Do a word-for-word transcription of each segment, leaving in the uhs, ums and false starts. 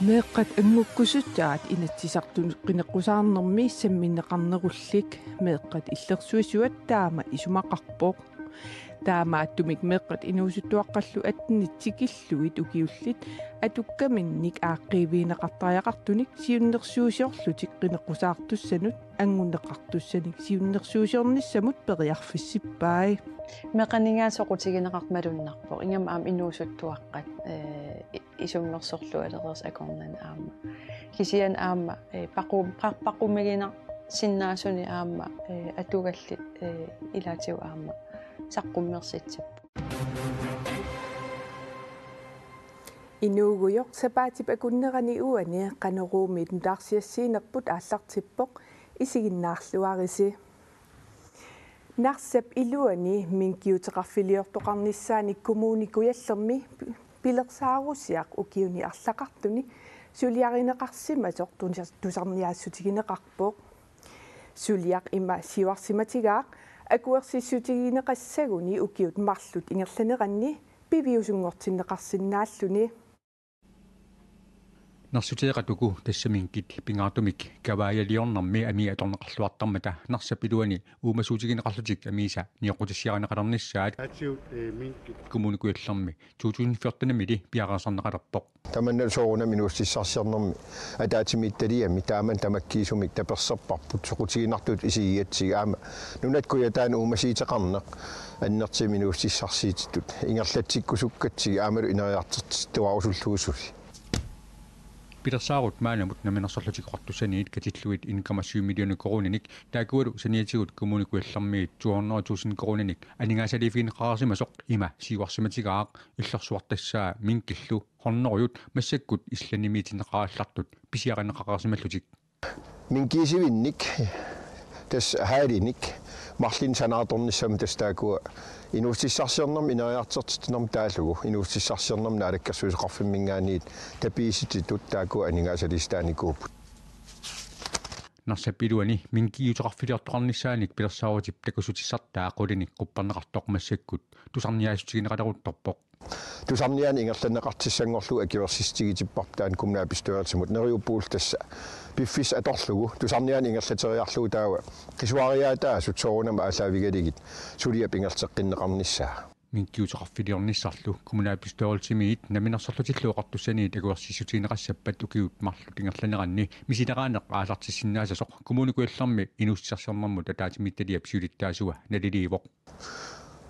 Meeqqat anngukkusuttaat Inatsisartuni qineqqusaarnermi sammineqarnerullutik meeqqat illersuisuat taama isumaqarpoq. Taamaattumik meeqqat inuusuttuaqqallu attenit tikillugit ukiullit atukkaminnik aaqqiivigineqartariaqartunik siunnersuusiorlutik qineqqusaartussanut anngunneqartussanik siunnersuusiornissamut periarfissippai. Meeqqat aningaasat soqutigineqartut malunnarpoq. Ingammik aamma inuusuttuaqqat, ee, i-, isummersorlualereersut akornanni aamma. Kisianni aamma, ee, paqu-, pa-, paqumigineqarsinnaasuni aamma, ee, atugallit, ee, ilaatigut aamma saqqummersitsipput. Inuugujoq sapaatip akunnerani uani Qanoruumiit nutaarsiassiinerput aallartippoq, isiginnaarluarisi. Narsap iluani minkiuteqarfiliortoqarnissaanik Kommune Kujallermi pi-, pilersaarusiaq ukiuni arlaqartuni suliarineqarsimasoq tunis-, tusarniaassutigineqarpoq. Suliaq ima siuarsimatigaaq akuersissutigineqassaguni ukiut marluk ingerlaneranni piviusunngortinneqarsinnaalluni. Narsuteeqat uku tassa minkit pingaartumik kavaajaliornermi amii atorneqarluartarmata Narsap iluani uumasuutigineqarlutik amiisa nioqqutissiarineqalernissaat. Atiut, ee, minkit. Kommune Kujallermi to tusind fjorten-imili piareersarneqalerpoq. Tamanna soorunami inuussutissarsiornermi ataatsimiititaliami taamani tamakkiisumik taperserparput soqutiginartutut isigigatsigit aamma Nunatta Kujataani uumasuuteqarneq annertuumik inuussutissarsiutitut ingerlatsikkusukkatsigu aammalu ineriartortittuarusullugu suli. Pilersaarut maannamut Namminersorlutik Oqartussaniit katillugit en komma syv millioner koruuninik taakkualu saniatigut Kommune Kujallermiit to hundrede tusind koruuninik aningaasaliiffigineqarsimasoq ima siuarsimatigaaq illersuartassaa minkillu hunnorujut massakkut Islandimiitinneqarallartut pisiarineqaqarsimallutik. Minkiisivinnik, tassa haalinik, marlunnik sanaartornissamut tassa taakkua inuussutissarsiornermi ineriartortitsinermut taallugu, inuussutissarsiornermi naalakkersuisoqarfimminngaanniit tapiissutitut taakkua aningaasaliissutaanikuupput. Narsap iluani minkiuteqarfiliortoqarnissaanik pilersaarutip takussutissartaa qulinik qupperneqartoq massakkut tusarniaassutigineqaleruttorpoq. Tusarniaaneq ingerlanneqartussanngorlugu akuersissutigitipparput taanna kommunalbestyrelsimut, neriuppugut tassa piffissaq atorlugu tusarniaaneq ingerlateriarlugu taava qisuariaataasut soorunami aallaavigalugit suliap ingerlateqqinneqarnissaa. Minkiuteqarfiliornissarlu kommunalbestyrelsimiit Namminersorlutillu Oqartussaniit akuersissutigineqassappat ukiut marluk ingerlaneranni misileraaneq aallartissinnaassasoq Kommune Kujallermi inuussutissarsiornermut ataatsimiititaliap siulittaasua naliliivoq.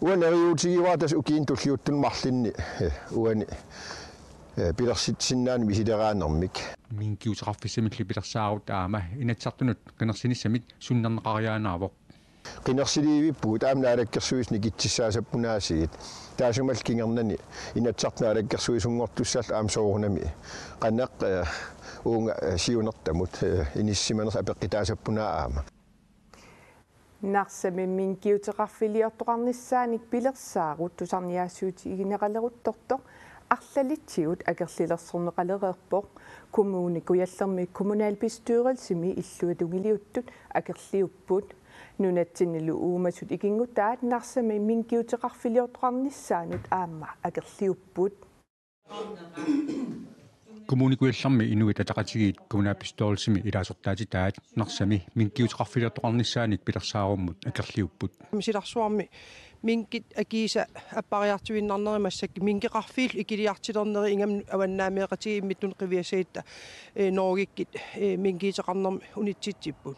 Uanga neriuutigivara tassa ukiuni tulliuttuni marlunni, eh, uani, eh, pilersitsisinnaanera misileraanermik. Minkiuteqarfissamillu pilersaarut aamma Inatsisartunut qinersinissamik sunnerneqariaannaavoq. Qinersiliivippugut aamma naalakkersuisut nikitsissaassappunaasigit. Taassumalu kingornani Inatsisartut naalakkersuisunngortussallu aamma soorunami qanoq, eh, uunga, eh, siunertamut, eh, inissisimanersut apeqqutaassapput aamma. Narsami minkiuteqarfiliortoqarnissaanik pilersaarut tusarniaassutigineqaleruttortoq arlalitsigut akerlilersorneqalereerpoq. Kommune Kujallermi kommunalbestyrelsimi illuatungiliuttut akerliupput. Nunatsinnilu uumasut ikinngutaat Narsami minkiuteqarfiliortoqarnissaanut aamma akerliupput. Kommune Kujallermi Inuit Ataqatigiit kommunalbestyrelsimi ilaasortaatitaat Narsami minkiuteqarfiliortoqarnissaanik pilersaarummut akerliupput. Silarsuarmi minkit akiisa appariartuinnarneri massakkut minkeqarfiillu ikiliartulernerit ingammik avannaameeqatigiit imminnut qiviassagutta, eh, Norgekkut, eh, minkiuteqarnermi unitsitsipput.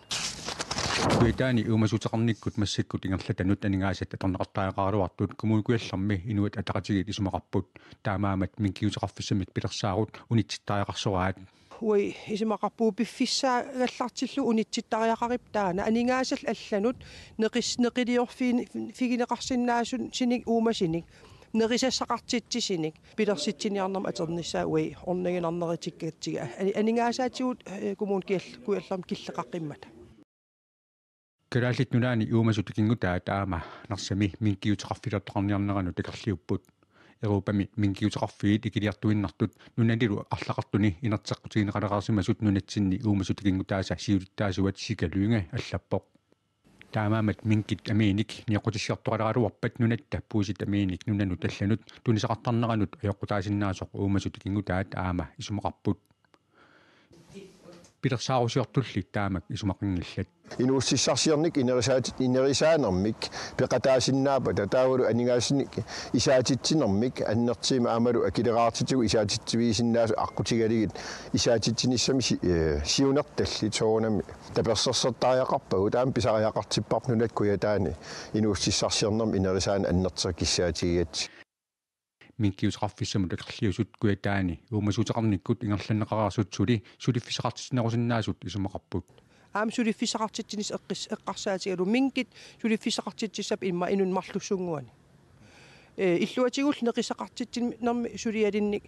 Kujataani uumasuuteqarnikkut massakkut ingerlatanut aningaasat atorneqartariaqaraluartut Kommune Kujallermi Inuit Ataqatigiit isumaqarput. Taamaammat minkiuteqarfissamik pilersaarut unitsittariaqarsoraat. Uagut isumaqarpugut piffissaagallartillugu unitsittariaqaripput taanna aningaasallu allanut neqis-, neqiliorfin-, figineqarsinnaasunik uumasunik nerisassaqartitsisunik pilersitsiniarnermut atornissaa uagut orniginarnerutikkatsigu. Ani-, aningaasaatigut, eh, Kommune Kujal-, Kujallermi killeqaqqimmata. Kalaallit Nunaanni uumasut ikinngutaat aamma Narsami minkiuteqarfiliortoqarniarneranut akerliupput. Europami minkiuteqarfiit ikiliartuinnartut nunanilu arlaqartuni inerteqqutigineqalereersimasut nunatsinni uumasut ikinngutaasa siulittaasuat Sika Lynge allappoq. Taamaammat minkit amiinik nioqqutissiortoqaleraluarpat nunatta puisit amiinik nunanut allanut tunisaqartarneranut ajoqutaasinnaasoq uumasut ikinngutaat aamma isumaqarput. Pilersaarusiortulli taamak isumaqanngillat. Inuussutissarsiornermik inerisaat-, inerisaanermik peqataasinnaappata taavalu aningaasanik isaatitsinermik annertuumik aammalu akileraartitigut isaatitsivigisinnaasut aqqutigalugit isaatitsinissami si-, eh, siunertallit soorunami tapersersortariaqarpagut aamma pisariaqartipparput Nunatta Kujataani inuussutissarsiornermik inerisaaneq annertooq kissaatigigatsigu. Minkiuteqarfissamut akerliusut Kujataani uumasuuteqarnikkut ingerlanneqareersut suli suliffissaqartitsinerusinnaasut isumaqarput. Aamma suliffissaqartitsinissaq eqqis-, eqqarsaatigalugu minkit suliffissaqartitsissappat immaqa inunnut marlussunnguanik. Ee, illuatigullu neqissaqartitsinermi sulialinnik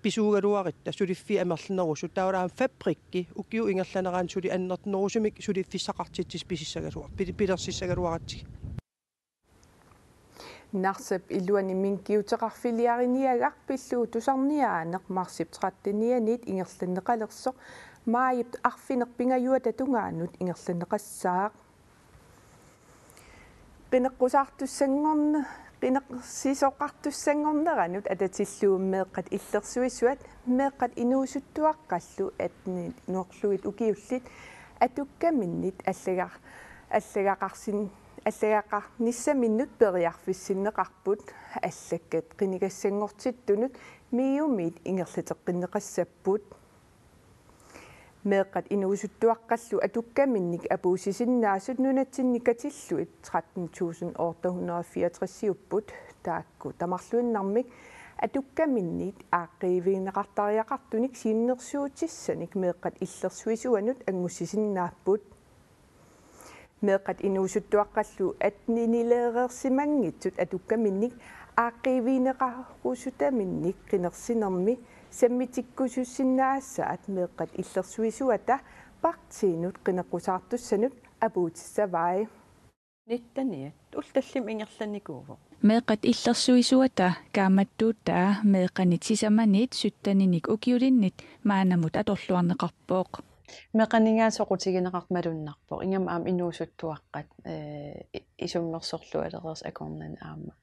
pisuugaluarutta suliffiit amerlanerusut taavalu aamma fabrikki ukiup ingerlanerani suli annertunerusumik suliffissaqartitsissaq pisissagaluar-, pil-, pilersissagaluaratsigit. Narsap iluani minkiuteqarfiliariniagaq pillugu tusarniaaneq marsip trettenianit ingerlanneqalersoq maajip arfineq-pingajuata tungaanut ingerlanneqassaaq. Qineqqusaartussanngorn-, qinersisoqartussanngorneranut atatillugu meeqqat illersuisuat, meeqqat inuusuttuaqqallu attenit nuerlugit ukiullit atukkaminnit allaga-, allagaqarsin-, allagaqarnissaminnut periarfissinneqarput, allakkat qinigassanngortittunut MIO-miit ingerlateqqinneqassapput. Meeqqat inuusuttuaqqallu atukkaminnit apuussisinnaasut nunatsinni katillugit tretten tusind otte hundrede og fireogtresiupput, taakku tamarluinnarmik atukkaminnit aaqqiivigineqartariaqartunik siunnersuutissanik meeqqat illersuisuanut angussisinnaapput. Meeqqat inuusuttuaqqallu attenileereersimanngitsut atukkaminnit aaqqiivigineqarusutaminnik qinersinermi sammitikkusussinnaasaat meeqqat illersuisuata partiinut qineqqusaartussanut apuutissavai. Nitteniat ullut tallimat ingerlannikuuvoq. Meeqqat illersuisuata kaammattuutaa meeqqanit sisamanit sytteninik ukiulinnit maannamut atorluarneqarpoq. Meeqqaninngaanniit soqutigineqartoq malunnarpoq. Ingammik aamma inuusuttuaqqat, eh, i-, isummersorlualereersut akornanni aamma.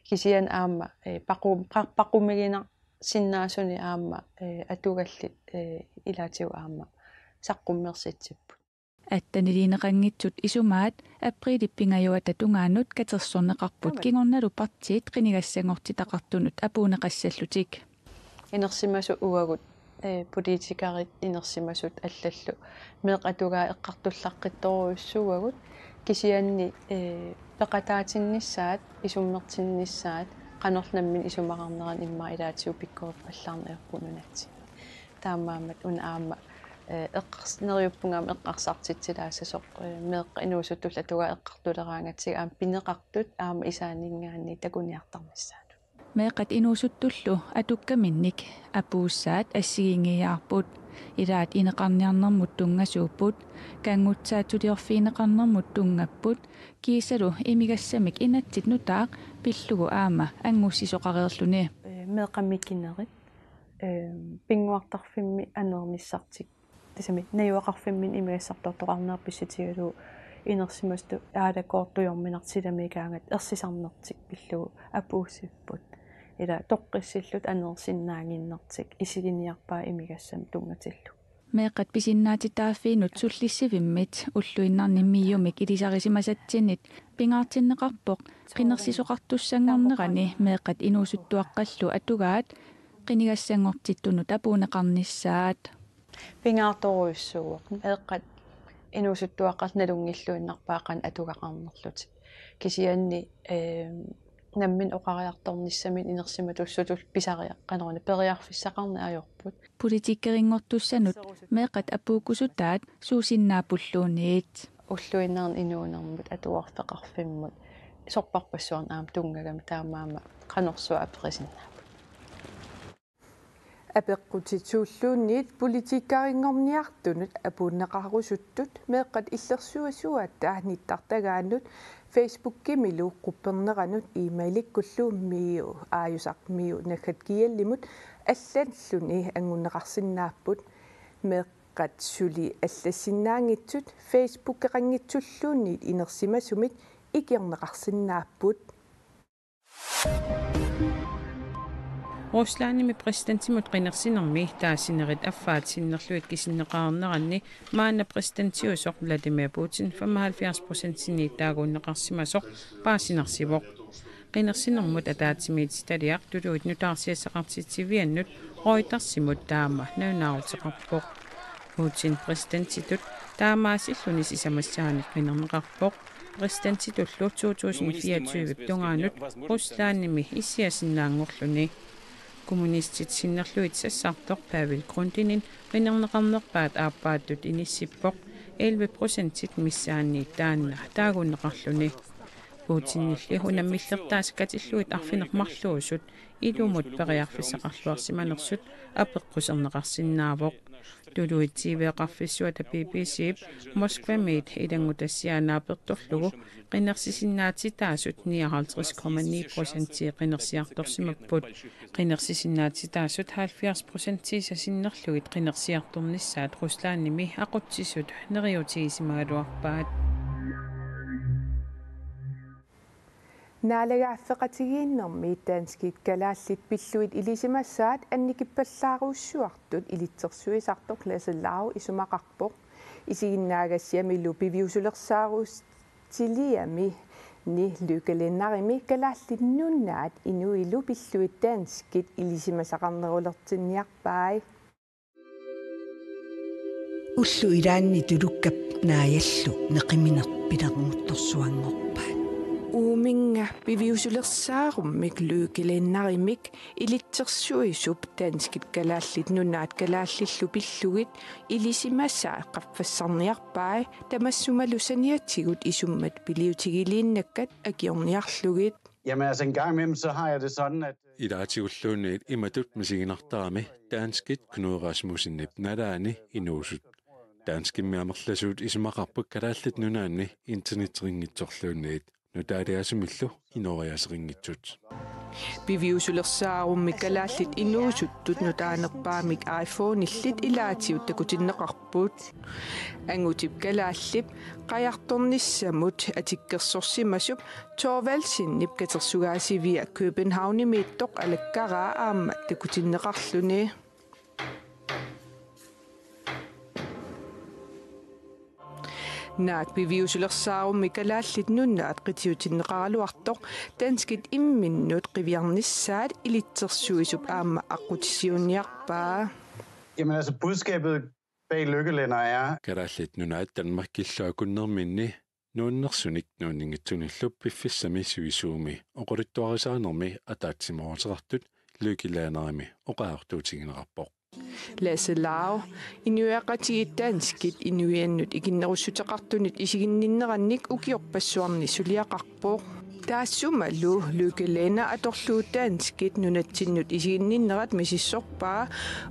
Kisianni aamma, eh, paqu-, pa-, paqumigineqarsinnaasuni aamma, eh, atugallit, eh, ilaatigut aamma saqqummersitsipput. Atteniliineqanngitsut isumaat apriilip pingajuata tungaanut katersorneqarput kingornalu partiit qinigassanngortitaqartunut apuunneqassallutik. Inersimasut uagut, eh, politikerit inersimasut allallu meeqqat atugaat eqqartullaqqittorujussuuagut, kisianni, eh, peqataatinnissaat, isummertinnissaat, qanorlu namminneq isumaqarneranut immaqa ilaatigut pikkorippallaarneq ajorput nunatsinni. Taamaammat una aamma, eh, eqqars-, neriuppunga aamma eqqarsartitsilaassasoq, eh, meeqqat inuusuttullu atugaat eqqartuleraangatsigit aamma pineqartut aamma isaanninngaanniit takuniartarnissaannut. Meeqqat inuusuttullu atukkaminnit apuussaat assigiinngiiaarput. Ilaat ineqarniarnermut tunngasuupput, kanngutsaatsuliorfigineqarnermut tunngapput, kiisalu imigassamik inatsit nutaaq pillugu aamma anngussisoqareerluni. Eh, meeqqat mikinerit, eh, pinnguartarfimmi anernissartik. Tassami najugaqarfimminni imigassartortoqarnerat pissutigalugu inersimasutut aalakoortujorminartut silamiikkaangat ersisarnertik pillugu apuussipput. Ila toqqissillutik aneersinnaannginnertik isiginiarpaat imigassamik tunngatillugu. Meeqqat pisinnaatitaaffiinut sullissivimmit ulluinnarni MIO-mik ilisarisimasatsinnit pingaartinneqarpoq qinersisoqartussanngornerani meeqqat inuusuttuaqqallu atugaat qinigassanngortittunut apuunneqarnissaat. Pingaartorujussuuvoq. Meeqqat inuusuttuaqqat nalunngilluinnarpaat qanoq atugaqarnerlutik. Kisianni, eh, namminneq oqariartornissaminut inersimatussatut pisariaq-, qanoruna periarfissaqarneq ajorput. Politikerinngortussanut meeqqat apuukkusutaat suusinnaappulluunniit. Ulluinnarni inuunermut atuarfeqarfimmut sorpassuarnik aamma tunngagami taamaammat qanorsuaq aperisinnaapput. Apeqqutit suulluunniit politikerinngorniartunut apuunneqarusuttut meeqqat illersuisuata nittartagaannut Facebookimilu qupperneranut e-mailikkullu MIO aajusaq MIO naggat gl-imut allalluni angunneqarsinnaapput. Meeq-, Meeqqat suli allassinnaanngitsut Facebookeqanngitsulluunniit inersimasumit ikiorneqarsinnaapput. Ruslandimi præsidentimut qinersinermi taasinerit affaat sinnerlugit kisinneqarneranni maanna præsidentiusoq Vladimir Putin femoghalvfjerds procentinik taaguunneqarsimasoq paasinarsivoq. Qinersinermut ataatsimiititaliaq tuluit nutaarsiassaqartitsiviannut Reutersimut taama nalunaaruteqarpoq. Putin præsidentitut taamaasilluni sisamassaannik qinerneqarpoq. Præsidentitullu to tusind fireogtyve tungaanut Ruslandimi issiasinnaanngorluni. Kommunistit sinnerlugit sassartoq Pavol Grudinin qinerneqarnerpaat aappaattut inissippoq elleve procentit missaanniit taanna taaguunneqarluni. Putinilli unammillertaasa katillugit arfineq-marluusut ilumut periarfissaqarluarsimanersut apeqquserneqarsinnaavoq. Tuluit T V-oqarfissuata B B C-p Moskvamiit ilanngutassiaa naapertorlugu qinersisinnaatitaasut nioghalvtreds komma ni procentii qinersiartorsimapput. Qinersisinnaatitaasut halvfjerds procentiisa sinnerlugit qinersiartornissaat Ruslandimi aqutsisut neriuutigisimagaluarpaat. Naalagaaffeqatigiinnermi danskit kalaallit pillugit ilisimasaat annikippallaarujussuartut ilitsersuisartoq Lasse Laup isumaqarpoq. Isiginnaagassiamilu piviusulersaaruutiliami ni Lykke Lennartimi Kalaallit Nunaat inuillu pillugit danskit ilisimasaqarnerulertinniarpai. Ullut ilaanni tulukkap naajallu neqimineq pilernguttorsuanngorpaat. Uuminnga piviusulersaarummik Lykke Lennartimik ilitsersuisup danskit Kalaallit Nunaat kalaallillu pillugit ilisimasaat qaffassarniarpai tamassumalu saniatigut isummat piliutigiliinnakkat akiorniarlugit. Jamen altså, en gang imellem, så har jeg det sådan, at Ilaatigulluunniit imatut misiginartarami danskit Knud Rasmussenip nalaani inuusut. Danskimmi amerlasuut isumaqarput Kalaallit Nunaanni internetinngitsorluunniit nutaaliaasumillu inooriaaseqanngitsut. Piviusulersaarummi kalaallit inuusuttut nutaanerpaamik iPhoneillit ilaatigut takutinneqarput. Angutip kalaallip qajartornissamut atikkersorsimasup Thorvaldsenip katersugaasivia Københavnimiittoq alakkaraa aamma takutinneqarluni. Naak piviusulersaarummi Kalaallit Nunaat qitiutinneqaraluartoq danskit imminnut qiviarnissaat ilitsersuisup aamma aqqutissiuunniarpaa. Jamen altså, budskabet bag Lykkelænder er Kalaallit Nunaat Danmarkillu akunnerminni nuannersunik nuanninngitsunillu piffissami sivisuumi oqaluttuarisaanermi ataatsimoorutaqartut Lykke Lennartimi oqaatigineqarpoq. Lasse Laup, inuiaqatigiit danskit inuiannut ikinnerussuteqartunit isiginninnerannik ukiorpassuarni suliaqarpoq. Taassumalu Lykke Lennart atorlugu danskit nunatsinnut isiginninnerat misissorpaa,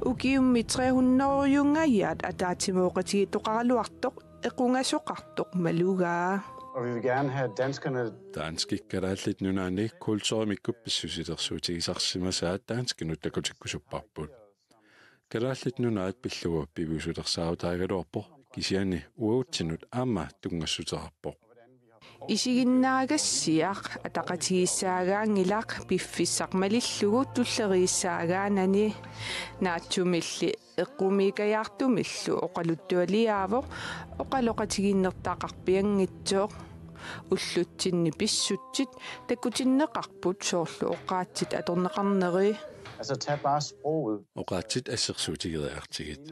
ukiummi tre hundrede-ungajaat ataatsimooqatigiittoqaraluartoq equngasoqartoq malugaa. Og vi vil gerne have danskerne Danskit Kalaallit Nunaanni kulturimikkut pissusilersuutigisarsimasaat danskinut takutikkusupparput. Kalaallit Nunaat pillugu piviusulersaarutaagaluarpoq kisianni uatsinnut aamma tunngassuteqarpoq. Isiginnaagassiaq ataqatigiissaagaanngilaq piffissaq malillugu tulleriissaagaanani. Naatsumilli eqqumiikajaartumillu oqaluttualiaavoq oqaloqatigiinnertaqarpianngitsoq. Ullutsinni pissutsit takutinneqarput soorlu oqaatsit atorneqarneri. Altså, tag bare sproget. Oqaatsit assersuutigeriartigit.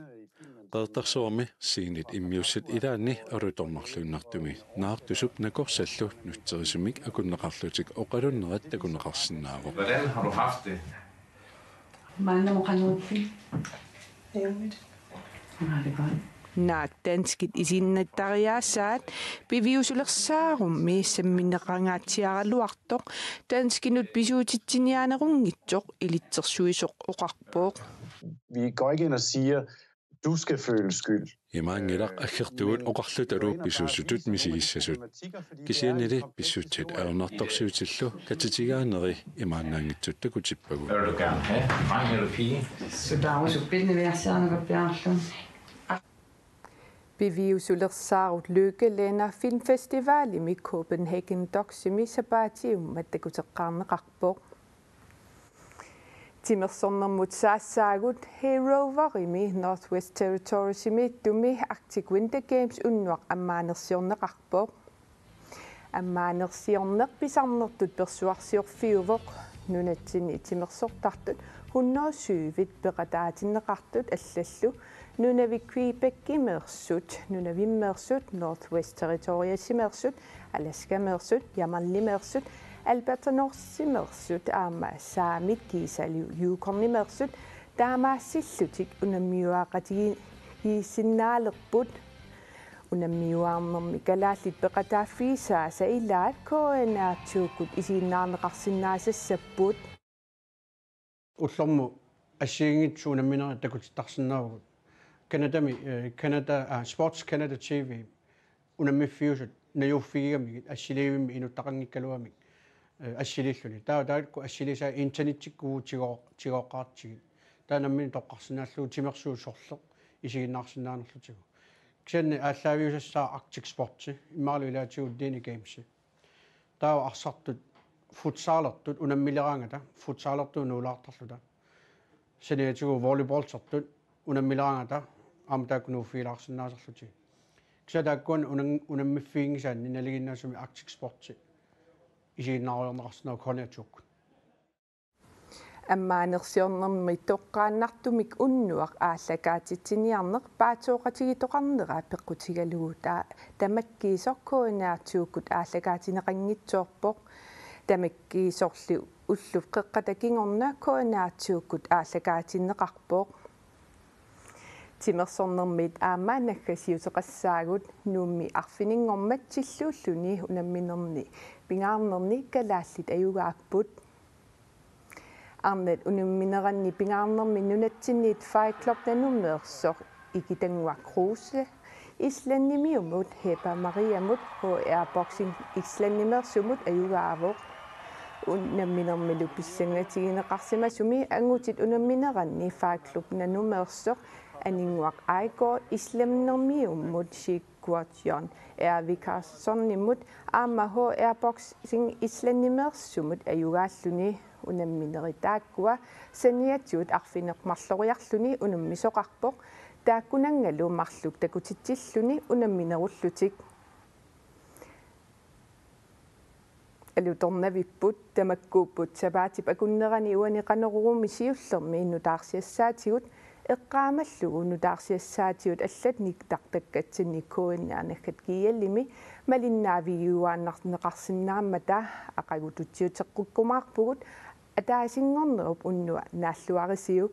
Qeqertarsuarmi scenit immiussat ilaanni alutornarluinnartumi Naartusup nakorsallu nutserisumik akunneqarlutik oqalunnerat takuneqarsinnaavoq. Hvordan har du haft det? Maanna moqanuutti. Jævnligt. Naak danskit isiginnattariaasaat piviusulersaarummi sammineqangaatsiaraluartoq danskinut pisuutitsiniaanerunngitsoq ilitsersuisoq oqarpoq. Vi går ikke ind og siger, du skal føle skyld. Imaanngilaq aggertugut oqarlutalu pisuusutut misigissasut. Kisiannili pissutsit ajornartorsiutillu katitigaaneri imaannaanngitsut takutippagut. Hvad vil du gerne have? Dreng eller pige? Sudaru suppit niviarsiarnukappiarlun. Piviusulersaarut Lykke Lena Filmfestivalimi Copenhagen Docksimi sapaatiummat takuteqqaarneqarpoq. Timersornermut saassaagut Hey Roverimi Northwest Territoriesimiittumi Arctic Winter Games unnuaq ammaanersiorneqarpoq. Ammaanersiorneq pisarnertut persuarsiorfiuvoq, nunatsinni timersortartut hundrede syvit peqataatinneqartut allallu nunavik Quebecimeersut, nunavimmeersut, Northwest Territoriesimeersut, Alaskameersut, Yamanlimeersut, Albertanorsimeersut aamma saamit kiisalu Yukonimeersut taamaassillutik unammiuaqatigiissinnaalerput. Unammiuaarnermi kalaallit peqataaffigisaasa ilaat K N R-tiukkut isiginnaarneqarsinnaasassapput. Ullormut assigiinngitsut unamminerit takutittarsinnaavugut. Canadami, eh, Canada, ah, Sports Canada T V unammiffiusut najuuffigigamigit assiliivimmik inuttaqanngikkaluamik, eh, assiliilluni. Taava taakku assiliisaat internettikkut tigoo-, tigooqqaartigit. Taava nammineq toqqarsinnaallugu timersuut sorleq isiginnaarsinnaanerlutigu. Kisianni aallaaviusassaaq Arctic Sports, imaluunniit ilaatigut Dene Games. Taava arsartut futsalertut unammileraangata, futsalertut nuulaartarluta. Saniatigut volleyballertut unammileraangata, aamma taakku nuuffigilaarsinnaasarlutigit. Kisianni taakkununnga unan-, unammiffiginngisaanni nalinginnaasumik Arctic Sports isiginnaarujoorneqarsinnaavoq K N R-tiukkut. Ammaanersiornermi toqqaannartumik unnuaq aallakaatitsiniarneq paatsooqatigiittoqarnera peqqutigalugu ta-, tamakkiisoq K N R-tiukkut aallakaatitsineqanngitsoorpoq. Tamakkiisorli ullup qeqqata kingorna K N R-tiukkut aallakaatinneqarpoq. Timersornermit aamma naggasiuteqassaagut, Nuummi arfininngormat tilluulluni unamminerni pingaarnerni kalaallit ajugaapput. Arnat unammineranni pingaarnermi nunatsinniit Fight Club Nanumeersoq Ikitannguaq Kruse Islandimiumut, Heba Mariamut, H R Boxing Islandimeersumut ajugaavoq. Unamminermilu pissangatigineqarsimasumi angutit unammineranni Fight Club Nanumeersoq Aninnguaq Aiko Islandimiumut, Sigurd John Ervikarsonimut aamma H R Boxing Islandimeersumut ajugaalluni. Unamminerit taakkua saniatigut arfineq-marloriarluni unammisoqarpoq, taakkunanngalu marluk takutitsilluni unamminerullutik. Alutornavipput, tamakkuupput sapaatip akunnerani uani Qanorooq-mi siullermi nutaarsiassaatigut, eqqaamallugu nutaarsiassaatigut allat nittartakkatsinni K N R naggat G L-imi malinnaavigiuaannarneqarsinnaammata. Aqagu tutsiuteqqikkumaarpugut, ataasinngornerup unnuaq naalluarisiuk.